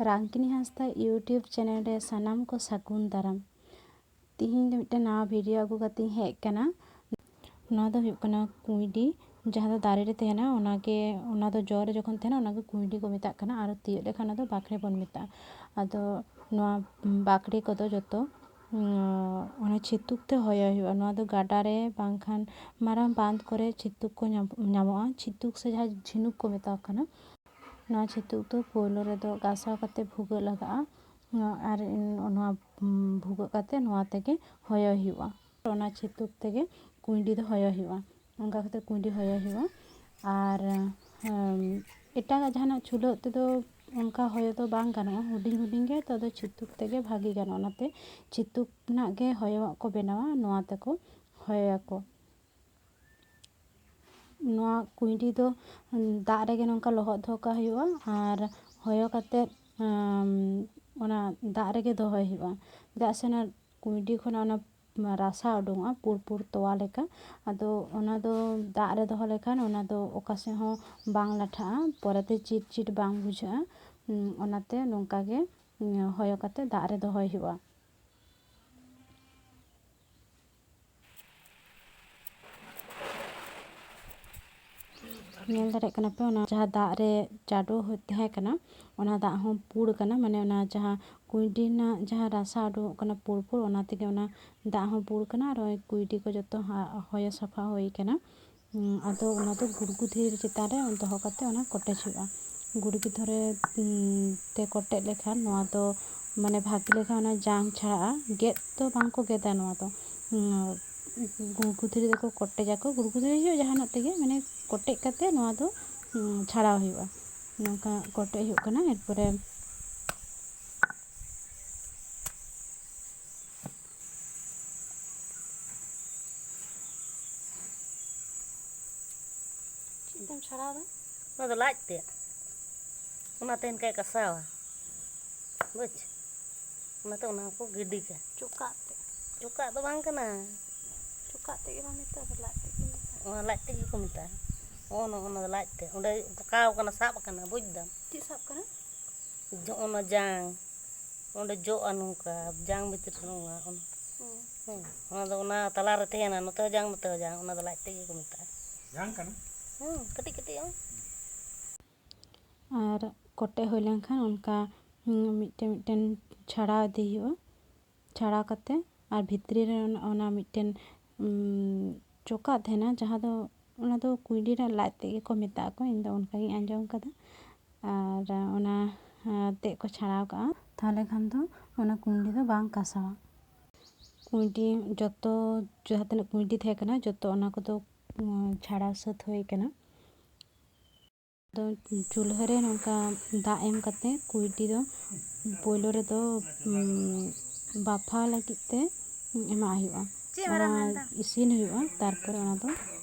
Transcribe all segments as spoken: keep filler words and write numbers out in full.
ᱨᱟᱝᱠᱤᱱᱤ ᱦᱟᱸᱥᱫᱟ YouTube channel ᱨᱮ ᱥᱟᱱᱟᱢ ᱠᱚ ᱥᱟᱹᱜᱩᱱ ᱫᱟᱨᱟᱢ᱾ ᱛᱤᱦᱤᱧ ᱫᱚ ᱢᱤᱫᱴᱮᱱ ᱱᱟᱣᱟ ᱵᱷᱤᱰᱤᱭᱳ ᱟᱹᱜᱩ ᱠᱟᱛᱮᱧ ᱦᱮᱡ ᱟᱠᱟᱱᱟ᱾ ᱱᱚᱣᱟ ᱫᱚ ᱦᱩᱭᱩᱜ ᱠᱟᱱᱟ ᱠᱩᱸᱭᱰᱤ, ᱡᱟᱦᱟᱸ ᱫᱚ ᱫᱟᱨᱮ ᱨᱮ ᱛᱟᱦᱮᱱᱟ, ᱚᱱᱟᱜᱮ, ᱚᱱᱟ ᱫᱚ ᱡᱚ ᱨᱮ ᱡᱚᱠᱷᱚᱱ ᱛᱟᱦᱮᱱᱟ, ᱚᱱᱟᱜᱮ ᱠᱩᱸᱭᱰᱤ ᱠᱚ ᱢᱮᱛᱟᱜ ᱠᱟᱱᱟ, ᱟᱨ ᱛᱤᱭᱳᱜ ᱞᱮᱠᱷᱟᱱ ᱚᱱᱟ ᱫᱚ ᱵᱟᱠᱲᱮ ᱵᱚᱱ ᱢᱮᱛᱟᱜᱼᱟ᱾ ᱟᱫᱚ ᱱᱚᱣᱟ ᱵᱟᱠᱲᱮ ᱠᱚᱫᱚ ᱡᱚᱛᱚ, ᱚᱱᱟ ᱪᱷᱤᱛᱩᱠ ᱛᱮ ᱦᱚᱭᱚ ᱦᱩᱭᱩᱜᱼᱟ᱾ ᱱᱚᱣᱟ ᱫᱚ ᱜᱟᱰᱟ ᱨᱮ ᱵᱟᱝᱠᱷᱟᱱ ᱢᱟᱨᱟᱝ ᱵᱟᱸᱫᱷ ᱠᱚᱨᱮ ᱪᱷᱤᱛᱩᱠ ᱠᱚ ᱧᱟᱢ-, ᱧᱟᱢᱚᱜᱼᱟ᱾ ᱪᱷᱤᱛᱩᱠ ᱥᱮ ᱡᱟᱦᱟᱸ ᱡᱷᱤᱱᱩᱠ ᱠᱚ ᱢᱮᱛᱟᱣ ᱠᱟᱱᱟ, ᱱᱚᱣᱟ ᱪᱷᱤᱛᱩᱠ ᱫᱚ ᱯᱳᱭᱞᱳ ᱨᱮᱫᱚ ᱜᱟᱥᱟᱣ ᱠᱟᱛᱮ ᱵᱷᱩᱜᱟᱹᱜ ᱞᱟᱜᱟᱜᱼᱟ᱾ ᱟᱨ ᱱᱚᱣᱟ ᱵᱷᱩᱜᱟᱹᱜ ᱠᱟᱛᱮ ᱱᱚᱣᱟ ᱛᱮᱜᱮ ᱦᱚᱭᱚᱭ ᱦᱩᱭᱩᱜᱼᱟ᱾ ᱚᱱᱟ ᱪᱷᱤᱛᱩᱠ ᱛᱮᱜᱮ ᱠᱩᱸᱭᱰᱤ ᱫᱚ ᱦᱚᱭᱚᱭ ᱦᱩᱭᱩᱜᱼᱟ᱾ ᱚᱱᱠᱟ ᱠᱟᱛᱮ ᱠᱩᱸᱭᱰᱤ ᱦᱚᱭᱚᱭ ᱦᱩᱭᱩᱜᱼᱟ᱾ ᱟᱨ, ᱮᱢ, ᱮᱴᱟᱜᱟᱜ ᱡᱟᱦᱟᱱᱟᱜ ᱪᱩᱞᱦᱟᱹ ᱛᱮᱫᱚ ᱚᱱᱠᱟ ᱦᱚᱭᱚ ᱫᱚ ᱵᱟᱝ ᱜᱟᱱᱚᱜᱼᱟ, ᱦᱩᱰᱤᱧ ᱦᱩᱰᱤᱧ ᱜᱮᱭᱟ ᱛᱚ, ᱟᱫᱚ ᱪᱷᱤᱛᱩᱠ ᱛᱮᱜᱮ ᱵᱷᱟᱜᱮ ᱜᱟᱱᱚᱜᱼᱟ᱾ ᱚᱱᱟᱛᱮ ᱪᱷᱤᱛᱩᱠ ᱨᱮᱱᱟᱜ ᱜᱮ ᱦᱚᱭᱚᱣᱟᱜ ᱠᱚ ᱵᱮᱱᱟᱣᱟ, ᱱᱚᱣᱟ ᱛᱮᱠᱚ ᱦᱚᱭᱚᱭᱟᱠᱚ᱾ ᱱᱚᱣᱟ ᱠᱩᱸᱭᱰᱤ ᱫᱚ ᱫᱟᱜ ᱨᱮᱜᱮ ᱱᱚᱝᱠᱟ ᱞᱚᱦᱚᱫ ᱫᱚᱦᱚ ᱠᱟᱜ ᱦᱩᱭᱩᱜᱼᱟ ᱟᱨ ᱦᱚᱭᱚ ᱠᱟᱛᱮᱫ, ᱟᱢ, ᱚᱱᱟ ᱫᱟᱜ ᱨᱮᱜᱮ ᱫᱚᱦᱚᱭ ᱦᱩᱭᱩᱜᱼᱟ᱾ ᱪᱮᱫᱟᱜ ᱥᱮ ᱚᱱᱟ ᱠᱩᱸᱭᱰᱤ ᱠᱷᱚᱱᱟᱜ ᱚᱱᱟ ᱨᱟᱥᱟ ᱩᱰᱩᱝᱚᱜᱼᱟ ᱯᱩᱲ ᱯᱩᱲ ᱛᱚᱣᱟ ᱞᱮᱠᱟ᱾ ᱟᱫᱚ ᱚᱱᱟ ᱫᱚ ᱫᱟᱜ ᱨᱮ ᱫᱚᱦᱚ ᱞᱮᱠᱷᱟᱱ ᱚᱱᱟ ᱫᱚ ᱚᱠᱟ ᱥᱮᱫ ᱦᱚᱸ ᱵᱟᱝ ᱞᱟᱴᱷᱟᱜᱼᱟ, ᱯᱚᱨᱮᱛᱮ ᱪᱤᱴ ᱪᱤᱴ ᱵᱟᱝ ᱵᱩᱡᱷᱟᱹᱜᱼᱟ᱾ ᱩᱸ, ᱚᱱᱟᱛᱮ ᱱᱚᱝᱠᱟ ᱜᱮ, ᱩᱸ, ᱦᱚᱭᱚ ᱠᱟᱛᱮ ᱫᱟᱜ ᱨᱮ ᱫᱚᱦᱚᱭ ᱦᱩᱭᱩᱜᱼᱟ᱾ ᱧᱮᱞ ᱫᱟᱲᱮᱭᱟᱜ ᱠᱟᱱᱟ ᱯᱮ, ᱚᱱᱟ ᱡᱟᱦᱟᱸ ᱫᱟᱜ ᱨᱮ ᱪᱟᱰᱚ ᱦᱚ-, ᱛᱟᱦᱮᱸ ᱠᱟᱱᱟ, ᱚᱱᱟ ᱫᱟᱜ ᱦᱚᱸ ᱯᱩᱲ ᱠᱟᱱᱟ, ᱢᱟᱱᱮ ᱚᱱᱟ ᱡᱟᱦᱟᱸ ᱠᱩᱸᱭᱰᱤ ᱨᱮᱱᱟᱜ ᱡᱟᱦᱟᱸ ᱨᱟᱥᱟ ᱩᱰᱩᱠᱚᱜ ᱠᱟᱱᱟ ᱯᱩᱲ ᱯᱩᱲ, ᱚᱱᱟ ᱛᱮᱜᱮ ᱚᱱᱟ ᱫᱟᱜ ᱦᱚᱸ ᱯᱩᱲ ᱠᱟᱱᱟ᱾ ᱟᱨ ᱱᱚᱜᱼᱚᱭ ᱠᱩᱸᱭᱰᱤ ᱠᱚ ᱡᱚᱛᱚ ᱦᱟ-, ᱦᱚᱭᱚ ᱥᱟᱯᱷᱟ ᱦᱩᱭ ᱠᱟᱱᱟ᱾ ᱩᱸ, ᱟᱫᱚ ᱚᱱᱟ ᱫᱚ ᱜᱩᱲᱜᱩ ᱫᱷᱤᱨᱤ ᱪᱮᱛᱟᱱ ᱨᱮ ᱫᱚᱦᱚ ᱠᱟᱛᱮ ᱚᱱᱟ ᱠᱚᱴᱮᱡ ᱦᱩᱭᱩᱜᱼᱟ᱾ ᱜᱩᱲᱜᱩ ᱫᱷᱚᱨᱮ, ᱩᱸ, ᱛᱮ ᱠᱚᱴᱮᱡ ᱞᱮᱠᱷᱟᱱ ᱱᱚᱣᱟ ᱫᱚ ᱢᱟᱱᱮ ᱵᱷᱟᱜᱮ ᱞᱮᱠᱟ ᱚᱱᱟ ᱡᱟᱝ ᱪᱷᱟᱲᱟᱜᱼᱟ᱾ ᱜᱮᱫ ᱫᱚ ᱵᱟᱝ ᱠᱚ ᱜᱮᱫᱟ ᱱᱚᱣᱟ ᱫᱚ᱾ ᱩᱸ, ᱜᱩᱲᱜᱩ ᱫᱷᱤᱨᱤ ᱛᱮᱠᱚ ᱠᱚᱴᱮᱡᱟᱠᱚ, ᱜᱩᱲᱜᱩ ᱫᱷᱤᱨᱤ ᱦᱩᱭᱩᱜ ᱡᱟᱦᱟᱱᱟᱜ ᱛᱮᱜᱮ, ᱢᱟᱱᱮ ᱠᱚᱴᱮᱡ ᱠᱟᱛᱮ ᱱᱚᱣᱟ ᱫᱚ, ᱩᱸ, ᱪᱷᱟᱲᱟᱣ ᱦᱩᱭᱩᱜᱼᱟ᱾ ᱱᱚᱝᱠᱟ ᱠᱚᱴᱮᱡ ᱦᱩᱭᱩᱜ ᱠᱟᱱᱟ᱾ ᱮᱨᱯᱚᱨᱮ ᱪᱮᱫ ᱛᱮᱢ ᱪᱷᱟᱲᱟᱣ ᱫᱟ? ᱚᱱᱟ ᱫᱚ ᱞᱟᱡ ᱛᱮ, ᱚᱱᱟᱛᱮ ᱤᱱᱠᱟᱭ ᱠᱟᱥᱟᱣᱟ, ᱵᱩᱡᱽ? ᱚᱱᱟᱛᱮ ᱚᱱᱟ ᱠᱚ ᱜᱤᱰᱤ ᱠᱟᱜᱼᱟ᱾ ᱪᱚᱠᱟᱜ ᱛᱮ? ᱪᱚᱠᱟᱜ ᱫᱚ ᱵᱟᱝ ᱠᱟᱱᱟ᱾ ᱪᱚᱠᱟᱜ ᱛᱮᱜᱮ ᱵᱟᱝ ᱢᱮᱛᱟᱜᱼᱟ, ᱞᱟᱡ ᱛᱮᱜᱮ ᱢᱮᱛᱟᱜᱼᱟ᱾ ᱚᱱᱟ ᱞᱟᱡ ᱛᱮᱜᱮ ᱠᱚ ᱢᱮᱛᱟᱜᱼᱟ᱾ ᱚᱱᱟ, ᱚᱱᱟ ᱫᱚ ᱞᱟᱡ ᱛᱮ, ᱚᱸᱰᱮ ᱯᱚᱠᱟᱣ ᱠᱟᱱᱟ, ᱥᱟᱵ ᱠᱟᱱᱟ, ᱵᱩᱡᱽ ᱫᱟᱢ? ᱪᱮᱫ ᱥᱟᱵ ᱠᱟᱱᱟ? ᱡᱚ-, ᱚᱱᱟ ᱡᱟᱝ ᱚᱸᱰᱮ ᱡᱚᱜᱼᱟ ᱱᱚᱝᱠᱟ, ᱡᱟᱝ ᱵᱷᱤᱛᱨᱤ ᱨᱮ ᱱᱚᱣᱟ, ᱚᱱᱟ᱾ ᱦᱮᱸ, ᱚᱱᱟ ᱫᱚ ᱚᱱᱟ ᱛᱟᱞᱟ ᱨᱮ ᱛᱟᱦᱮᱱᱟ, ᱱᱚᱛᱮ ᱦᱚᱸ ᱡᱟᱝ, ᱱᱚᱛᱮ ᱦᱚᱸ ᱡᱟᱝ, ᱚᱱᱟ ᱫᱚ ᱞᱟᱡ ᱛᱮᱫ ᱜᱮᱠᱚ ᱢᱮᱛᱟᱜᱼᱟ᱾ ᱡᱟᱝ ᱠᱟᱱᱟ? ᱦᱮᱸ, ᱠᱟᱹᱴᱤᱡ ᱠᱟᱹᱴᱤᱡ ᱟᱜ᱾ ᱟᱨ ᱠᱚᱴᱮᱡ ᱦᱩᱭ ᱞᱮᱱᱠᱷᱟᱱ ᱚᱱᱠᱟ, ᱦᱩᱸ, ᱢᱤᱫᱴᱮᱱ ᱢᱤᱫᱴᱮᱱ ᱪᱷᱟᱲᱟᱣ ᱤᱫᱤ ᱦᱩᱭᱩᱜᱼᱟ᱾ ᱪᱷᱟᱲᱟᱣ ᱠᱟᱛᱮ ᱟᱨ ᱵᱷᱤᱛᱨᱤ ᱨᱮ ᱚᱱᱟ, ᱚᱱᱟ ᱢᱤᱫᱴᱮᱱ, ᱩᱸ, ᱪᱚᱠᱟᱜ ᱛᱟᱦᱮᱱᱟ, ᱡᱟᱦᱟᱸ ᱫᱚ, ᱚᱱᱟ ᱫᱚ ᱠᱩᱸᱭᱰᱤ ᱨᱮᱱᱟᱜ ᱞᱟᱡ ᱛᱮᱫ ᱜᱮᱠᱚ ᱢᱮᱛᱟᱜ ᱟᱠᱚ, ᱤᱧ ᱫᱚ ᱚᱱᱠᱟ ᱜᱤᱧ ᱟᱸᱡᱚᱢ ᱠᱟᱫᱟ᱾ ᱟᱨ ᱚᱱᱟ, ᱟᱸ, ᱛᱮᱫ ᱠᱚ ᱪᱷᱟᱲᱟᱣ ᱠᱟᱜᱼᱟ, ᱛᱟᱦᱚᱞᱮ ᱠᱷᱟᱱ ᱫᱚ ᱚᱱᱟ ᱠᱩᱸᱭᱰᱤ ᱫᱚ ᱵᱟᱝ ᱠᱟᱥᱟᱣᱟ᱾ ᱠᱩᱸᱭᱰᱤ ᱡᱚᱛᱚ, ᱡᱟᱦᱟᱸ ᱛᱤᱱᱟᱹᱜ ᱠᱩᱸᱭᱰᱤ ᱛᱟᱦᱮᱸ ᱠᱟᱱᱟ, ᱡᱚᱛᱚ ᱚᱱᱟ ᱠᱚᱫᱚ, ᱩᱸ, ᱪᱷᱟᱲᱟᱣ ᱥᱟᱹᱛ ᱦᱩᱭ ᱠᱟᱱᱟ᱾ ᱟᱫᱚ ᱪᱩᱞᱦᱟᱹ ᱨᱮ ᱱᱚᱝᱠᱟ ᱫᱟᱜ ᱮᱢ ᱠᱟᱛᱮ ᱠᱩᱸᱭᱰᱤ ᱫᱚ ᱯᱳᱭᱞᱳ ᱨᱮᱫᱚ, ᱩᱸ, ᱵᱟᱯᱷᱟᱣ ᱞᱟᱹᱜᱤᱫ ᱛᱮ ᱮᱢᱟᱜ ᱦᱩᱭᱩᱜᱼᱟ᱾ ᱪᱮᱫ ᱮᱢ ᱚᱱᱟ ᱢᱮᱱᱫᱟ? ᱤᱥᱤᱱ ᱦᱩᱭᱩᱜᱼᱟ, ᱛᱟᱨᱯᱚᱨᱮ ᱚᱱᱟ ᱫᱚ,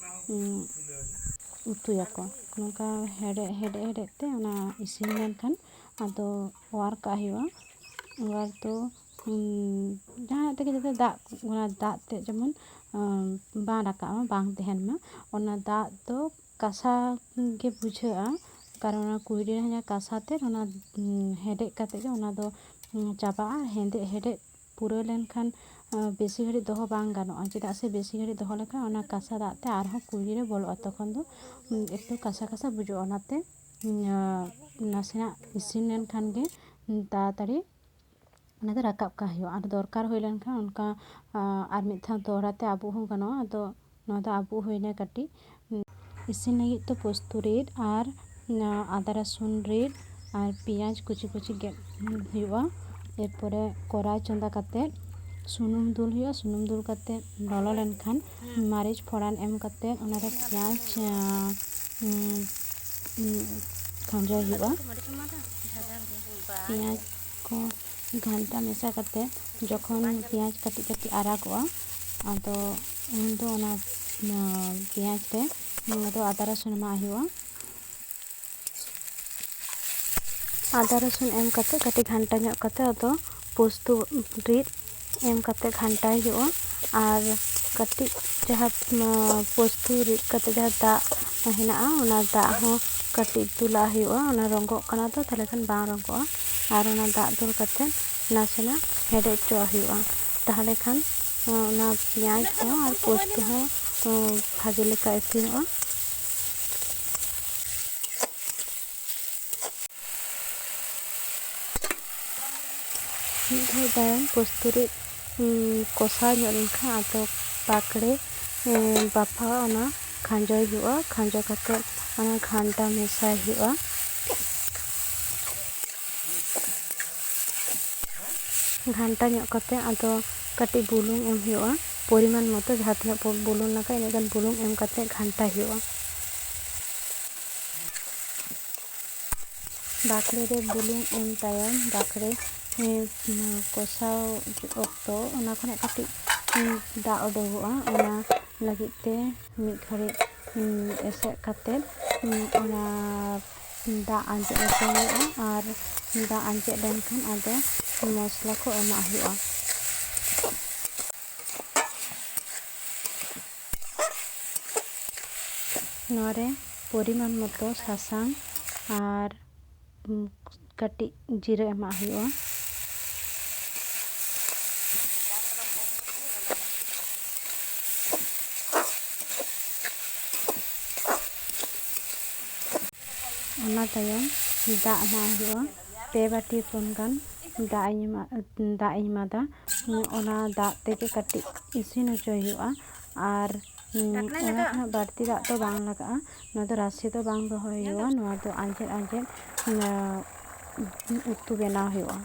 ᱩᱸ, ᱩᱛᱩᱭᱟᱠᱚ᱾ ᱱᱚᱝᱠᱟ ᱦᱮᱰᱮᱡ, ᱦᱮᱰᱮᱡ, ᱦᱮᱰᱮᱡ ᱛᱮ ᱚᱱᱟ ᱤᱥᱤᱱ ᱞᱮᱱᱠᱷᱟᱱ ᱟᱫᱚ ᱚᱣᱟᱨ ᱠᱟᱜ ᱦᱩᱭᱩᱜᱼᱟ᱾ ᱚᱣᱟᱨ ᱫᱚ, ᱩᱸ, ᱡᱟᱦᱟᱱᱟᱜ ᱛᱮᱜᱮ ᱡᱟᱛᱮ ᱫᱟᱜ, ᱚᱱᱟ ᱫᱟᱜ ᱛᱮᱫ ᱡᱮᱢᱚᱱ, ᱩᱸ, ᱵᱟᱝ ᱨᱟᱠᱟᱵ ᱢᱟ, ᱵᱟᱝ ᱛᱟᱦᱮᱱ ᱢᱟ, ᱚᱱᱟ ᱫᱟᱜ ᱫᱚ ᱠᱟᱥᱟ ᱜᱮ ᱵᱩᱡᱷᱟᱹᱜᱼᱟ, ᱠᱟᱨᱚᱱ ᱚᱱᱟ ᱠᱩᱸᱭᱰᱤ ᱨᱮᱱᱟᱜ ᱡᱟᱦᱟᱸ ᱠᱟᱥᱟ ᱛᱮᱫ, ᱚᱱᱟ, ᱩᱸ, ᱦᱮᱰᱮᱡ ᱠᱟᱛᱮ ᱜᱮ ᱚᱱᱟ ᱫᱚ, ᱩᱸ, ᱪᱟᱵᱟᱜᱼᱟ᱾ ᱟᱨ ᱦᱮᱰᱮᱡ, ᱦᱮᱰᱮᱡ ᱯᱩᱨᱟᱹᱣ ᱞᱮᱱᱠᱷᱟᱱ, ᱟᱸ, ᱵᱮᱥᱤ ᱜᱷᱟᱹᱲᱤᱡ ᱫᱚᱦᱚ ᱵᱟᱝ ᱜᱟᱱᱚᱜᱼᱟ, ᱪᱮᱫᱟᱜ ᱥᱮ ᱵᱮᱥᱤ ᱜᱷᱟᱹᱲᱤᱡ ᱫᱚᱦᱚ ᱞᱮᱠᱷᱟᱱ ᱚᱱᱟ ᱠᱟᱥᱟ ᱫᱟᱜ ᱛᱮ ᱟᱨᱦᱚᱸ ᱠᱩᱸᱭᱰᱤ ᱨᱮ ᱵᱚᱞᱚᱜᱼᱟ, ᱛᱚᱠᱷᱚᱱ ᱫᱚ, ᱩᱸ, ᱮᱠᱴᱩ ᱠᱟᱥᱟ ᱠᱟᱥᱟ ᱵᱩᱡᱩᱜᱼᱟ᱾ ᱚᱱᱟᱛᱮ, ᱩᱸ, ᱟᱸ, ᱱᱟᱥᱮᱱᱟᱜ ᱤᱥᱤᱱ ᱞᱮᱱᱠᱷᱟᱱ ᱜᱮ, ᱩᱸ, ᱛᱟᱲᱟᱛᱟᱲᱤ ᱚᱱᱟ ᱫᱚ ᱨᱟᱠᱟᱵ ᱠᱟᱜ ᱦᱩᱭᱩᱜᱼᱟ᱾ ᱟᱨ ᱫᱚᱨᱠᱟᱨ ᱦᱩᱭ ᱞᱮᱱᱠᱷᱟᱱ ᱚᱱᱠᱟ, ᱟᱸ, ᱟᱨ ᱢᱤᱫ ᱫᱷᱟᱣ ᱫᱚᱦᱲᱟ ᱛᱮ ᱟᱵᱩᱜ ᱦᱚᱸ ᱜᱟᱱᱚᱜᱼᱟ᱾ ᱟᱫᱚ ᱱᱚᱣᱟ ᱫᱚ ᱟᱵᱩᱜ ᱦᱩᱭᱱᱟ ᱠᱟᱹᱴᱤᱡ᱾ ᱤᱥᱤᱱ ᱞᱟᱹᱜᱤᱫ ᱫᱚ ᱯᱳᱥᱛᱩ ᱨᱤᱫ ᱟᱨ, ᱟᱸ, ᱟᱫᱟ ᱨᱟᱹᱥᱩᱱ ᱨᱤᱫ ᱟᱨ ᱯᱮᱸᱭᱟᱡᱽ ᱠᱩᱪᱤ ᱠᱩᱪᱤ ᱜᱮᱫ ᱦᱩᱭᱩᱜᱼᱟ᱾ ᱮᱨᱯᱚᱨᱮ ᱠᱚᱲᱟᱭ ᱪᱚᱸᱫᱟ ᱠᱟᱛᱮᱫ ᱥᱩᱱᱩᱢ ᱫᱩᱞ ᱦᱩᱭᱩᱜᱼᱟ᱾ ᱥᱩᱱᱩᱢ ᱫᱩᱞ ᱠᱟᱛᱮᱫ ᱞᱚᱞᱚ ᱞᱮᱱᱠᱷᱟᱱ ᱢᱟᱹᱨᱤᱪ ᱯᱷᱚᱲᱟᱱ ᱮᱢ ᱠᱟᱛᱮᱫ ᱚᱱᱟᱨᱮ ᱯᱮᱸᱭᱟᱡᱽ, ᱟᱸ, ᱩᱸ, ᱩᱸ, ᱠᱷᱟᱸᱡᱚᱭ ᱦᱩᱭᱩᱜᱼᱟ᱾ ᱯᱮᱸᱭᱟᱡᱽ ᱠᱚ ᱜᱷᱟᱱᱴᱟ ᱢᱮᱥᱟ ᱠᱟᱛᱮ ᱡᱚᱠᱷᱚᱱ ᱯᱮᱸᱭᱟᱡᱽ ᱠᱟᱹᱴᱤᱡ ᱠᱟᱹᱴᱤᱡ ᱟᱨᱟᱜᱚᱜᱼᱟ, ᱟᱫᱚ ᱩᱱᱫᱚ ᱚᱱᱟ, ᱚᱱᱟ ᱯᱮᱸᱭᱟᱡᱽ ᱨᱮ ᱟᱫᱚ ᱟᱫᱟ ᱨᱟᱹᱥᱩᱱ ᱮᱢᱟᱜ ᱦᱩᱭᱩᱜᱼᱟ᱾ ᱟᱫᱟ ᱨᱟᱹᱥᱩᱱ ᱮᱢ ᱠᱟᱛᱮ ᱠᱟᱹᱴᱤᱡ ᱜᱷᱟᱱᱴᱟ ᱧᱚᱜ ᱠᱟᱛᱮ ᱟᱫᱚ ᱯᱳᱥᱛᱩ ᱨᱤᱫ ᱮᱢ ᱠᱟᱛᱮ ᱜᱷᱟᱱᱴᱟᱭ ᱦᱩᱭᱩᱜᱼᱟ᱾ ᱟᱨ ᱠᱟᱹᱴᱤᱡ ᱡᱟᱦᱟᱸ, ᱟᱸ, ᱯᱳᱥᱛᱩ ᱨᱤᱫ ᱠᱟᱛᱮ ᱡᱟᱦᱟᱸ ᱫᱟᱜ ᱦᱮᱱᱟᱜᱼᱟ, ᱚᱱᱟ ᱫᱟᱜ ᱦᱚᱸ ᱠᱟᱹᱴᱤᱡ ᱫᱩᱞᱟᱜ ᱦᱩᱭᱩᱜᱼᱟ᱾ ᱚᱱᱟ ᱨᱚᱸᱜᱚᱜ ᱠᱟᱱᱟ ᱛᱚ, ᱛᱟᱦᱚᱞᱮ ᱠᱷᱟᱱ ᱵᱟᱝ ᱨᱚᱸᱜᱚᱜᱼᱟ᱾ ᱟᱨ ᱚᱱᱟ ᱫᱟᱜ ᱫᱩᱞ ᱠᱟᱛᱮᱫ ᱱᱟᱥᱮᱱᱟᱜ ᱦᱮᱰᱮᱡ ᱦᱚᱪᱚᱣᱟᱜ ᱦᱩᱭᱩᱜᱼᱟ᱾ ᱛᱟᱦᱚᱞᱮ ᱠᱷᱟᱱ ᱚᱱᱟ ᱯᱮᱸᱭᱟᱡᱽ ᱦᱚᱸ ᱟᱨ ᱯᱳᱥᱛ ᱦᱚᱸ, ᱩᱸ, ᱵᱷᱟᱜᱮ ᱞᱮᱠᱟ ᱤᱥᱤᱱᱚᱜᱼᱟ᱾ ᱢᱤᱫ ᱜᱷᱟᱹᱲᱤᱡ ᱛᱟᱭᱚᱢ ᱯᱳᱥᱛᱩ ᱨᱤᱫ, ᱩᱸ, ᱠᱚᱥᱟᱣ ᱧᱚᱜ ᱞᱮᱱᱠᱷᱟᱱ ᱟᱫᱚ ᱵᱟᱠᱲᱮ, ᱩᱸ, ᱵᱟᱯᱷᱟᱣᱟ ᱚᱱᱟ ᱠᱷᱟᱸᱡᱚᱭ ᱦᱩᱭᱩᱜᱼᱟ᱾ ᱠᱷᱟᱸᱡᱚ ᱠᱟᱛᱮᱫ ᱚᱱᱟ ᱜᱷᱟᱱᱴᱟ ᱢᱮᱥᱟᱭ ᱦᱩᱭᱩᱜᱼᱟ᱾ ᱜᱷᱟᱱᱴᱟ ᱧᱚᱜ ᱠᱟᱛᱮᱫ ᱟᱫᱚ ᱠᱟᱹᱴᱤᱡ ᱵᱩᱞᱩᱝ ᱮᱢ ᱦᱩᱭᱩᱜᱼᱟ᱾ ᱯᱚᱨᱤᱢᱟᱱ ᱢᱚᱛᱚ ᱡᱟᱦᱟᱸ ᱛᱤᱱᱟᱹᱜ ᱵᱩᱞᱩᱝ ᱞᱟᱜᱟᱜᱼᱟ, ᱤᱱᱟᱹᱜ ᱜᱟᱱ ᱵᱩᱞᱩᱝ ᱮᱢ ᱠᱟᱛᱮᱫ ᱜᱷᱟᱱᱴᱟᱭ ᱦᱩᱭᱩᱜᱼᱟ᱾ ᱵᱟᱠᱲᱮ ᱨᱮ ᱵᱩᱞᱩᱝ ᱮᱢ ᱛᱟᱭᱚᱢ ᱵᱟᱠᱲᱮ, ᱮᱸ, ᱠᱚᱥᱟᱣ ᱚᱠᱛᱚ ᱚᱱᱟ ᱠᱷᱚᱱᱟᱜ ᱠᱟᱹᱴᱤᱡ, ᱩᱸ, ᱫᱟᱜ ᱩᱰᱩᱠᱚᱜᱼᱟ᱾ ᱚᱱᱟ ᱞᱟᱹᱜᱤᱫ ᱛᱮ ᱢᱤᱫ ᱜᱷᱟᱹᱲᱤᱡ, ᱩᱸ, ᱮᱥᱮᱫ ᱠᱟᱛᱮᱫ, ᱩᱸ, ᱚᱱᱟ ᱫᱟᱜ ᱟᱸᱡᱮᱫ ᱦᱚᱪᱚ ᱦᱩᱭᱩᱜᱼᱟ᱾ ᱟᱨ ᱫᱟᱜ ᱟᱸᱡᱮᱫ ᱞᱮᱱᱠᱷᱟᱱ ᱟᱫᱚ ᱢᱚᱥᱞᱟ ᱠᱚ ᱮᱢᱟᱜ ᱦᱩᱭᱩᱜᱼᱟ᱾ ᱱᱚᱣᱟ ᱨᱮ ᱯᱚᱨᱤᱢᱟᱱ ᱢᱚᱛᱚ ᱥᱟᱥᱟᱝ ᱟᱨ, ᱩᱸ, ᱠᱟᱹᱴᱤᱡ ᱡᱤᱨᱟᱹ ᱮᱢᱟᱜ ᱦᱩᱭᱩᱜᱼᱟ᱾ ᱚᱱᱟ ᱛᱟᱭᱚᱢ ᱫᱟᱜ ᱮᱢᱟᱜ ᱦᱩᱭᱩᱜᱼᱟ᱾ ᱯᱮ ᱵᱟᱹᱴᱤ ᱦᱚᱯᱚᱱ ᱜᱟᱱ ᱫᱟᱜ ᱤᱧ ᱮᱢᱟ-, ᱫᱟᱜ ᱤᱧ ᱮᱢᱟᱫᱟ᱾ ᱚᱱᱟ ᱫᱟᱜ ᱛᱮᱜᱮ ᱠᱟᱹᱴᱤᱡ ᱤᱥᱤᱱ ᱦᱚᱪᱚᱭ ᱦᱩᱭᱩᱜᱼᱟ᱾ ᱟᱨ, ᱩᱸ, ᱚᱱᱟ ᱠᱷᱚᱱᱟᱜ ᱵᱟᱹᱲᱛᱤ ᱫᱟᱜ ᱫᱚ ᱵᱟᱝ ᱞᱟᱜᱟᱜᱼᱟ᱾ ᱱᱚᱣᱟ ᱫᱚ ᱨᱟᱥᱮ ᱫᱚ ᱵᱟᱝ ᱫᱚᱦᱚᱭ ᱦᱩᱭᱩᱜᱼᱟ᱾ ᱱᱚᱣᱟ ᱫᱚ ᱟᱸᱡᱮᱫ ᱟᱸᱡᱮᱫ, ᱩᱸ, ᱩᱛᱩ ᱵᱮᱱᱟᱣ ᱦᱩᱭᱩᱜᱼᱟ᱾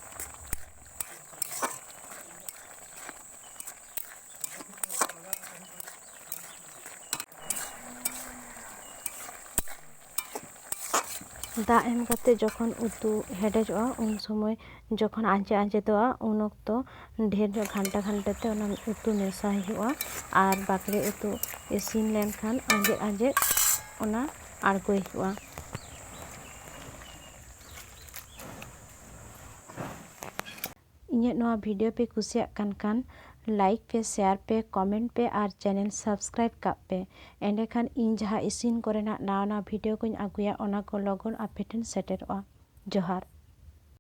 ᱫᱟᱜ ᱮᱢ ᱠᱟᱛᱮ ᱡᱚᱠᱷᱚᱱ ᱩᱛᱩ ᱦᱮᱰᱮᱡᱚᱜᱼᱟ, ᱩᱱ ᱥᱚᱢᱚᱭ ᱡᱚᱠᱷᱚᱱ ᱟᱸᱡᱮᱫ ᱟᱸᱡᱮᱫᱚᱜᱼᱟ, ᱩᱱ ᱚᱠᱛᱚ ᱰᱷᱮᱨ ᱧᱚᱜ ᱜᱷᱟᱱᱴᱟ ᱜᱷᱟᱱᱴᱟ ᱛᱮ ᱚᱱᱟ ᱩᱛᱩ ᱢᱮᱥᱟᱭ ᱦᱩᱭᱩᱜᱼᱟ᱾ ᱟᱨ ᱵᱟᱠᱲᱮ ᱩᱛᱩ ᱤᱥᱤᱱ ᱞᱮᱱᱠᱷᱟᱱ ᱟᱸᱡᱮᱫ ᱟᱸᱡᱮᱫ ᱚᱱᱟ ᱟᱬᱜᱚᱭ ᱦᱩᱭᱩᱜᱼᱟ᱾ ᱤᱧᱟᱹᱜ ᱱᱚᱣᱟ video ᱯᱮ ᱠᱩᱥᱤᱭᱟᱜ ᱠᱟᱱ ᱠᱷᱟᱱ ᱞᱟᱭᱤᱠ ᱯᱮ, ᱥᱮᱭᱟᱨ ᱯᱮ, ᱠᱚᱢᱮᱱᱴ ᱯᱮ ᱟᱨ ᱪᱮᱱᱮᱞ ᱥᱟᱵᱥᱠᱨᱟᱭᱤᱵ ᱠᱟᱜ ᱯᱮ᱾ ᱮᱸᱰᱮᱠᱷᱟᱱ ᱤᱧ ᱡᱟᱦᱟᱸ ᱤᱥᱤᱱ ᱠᱚᱨᱮᱱᱟᱜ ᱱᱟᱣᱟ ᱱᱟᱣᱟ ᱵᱷᱤᱰᱤᱭᱳ ᱠᱚᱧ ᱟᱹᱜᱩᱭᱟ, ᱚᱱᱟ ᱠᱚ ᱞᱚᱜᱚᱱ ᱟᱯᱮ ᱴᱷᱮᱱ ᱥᱮᱴᱮᱨᱚᱜᱼᱟ᱾ ᱡᱚᱦᱟᱨ᱾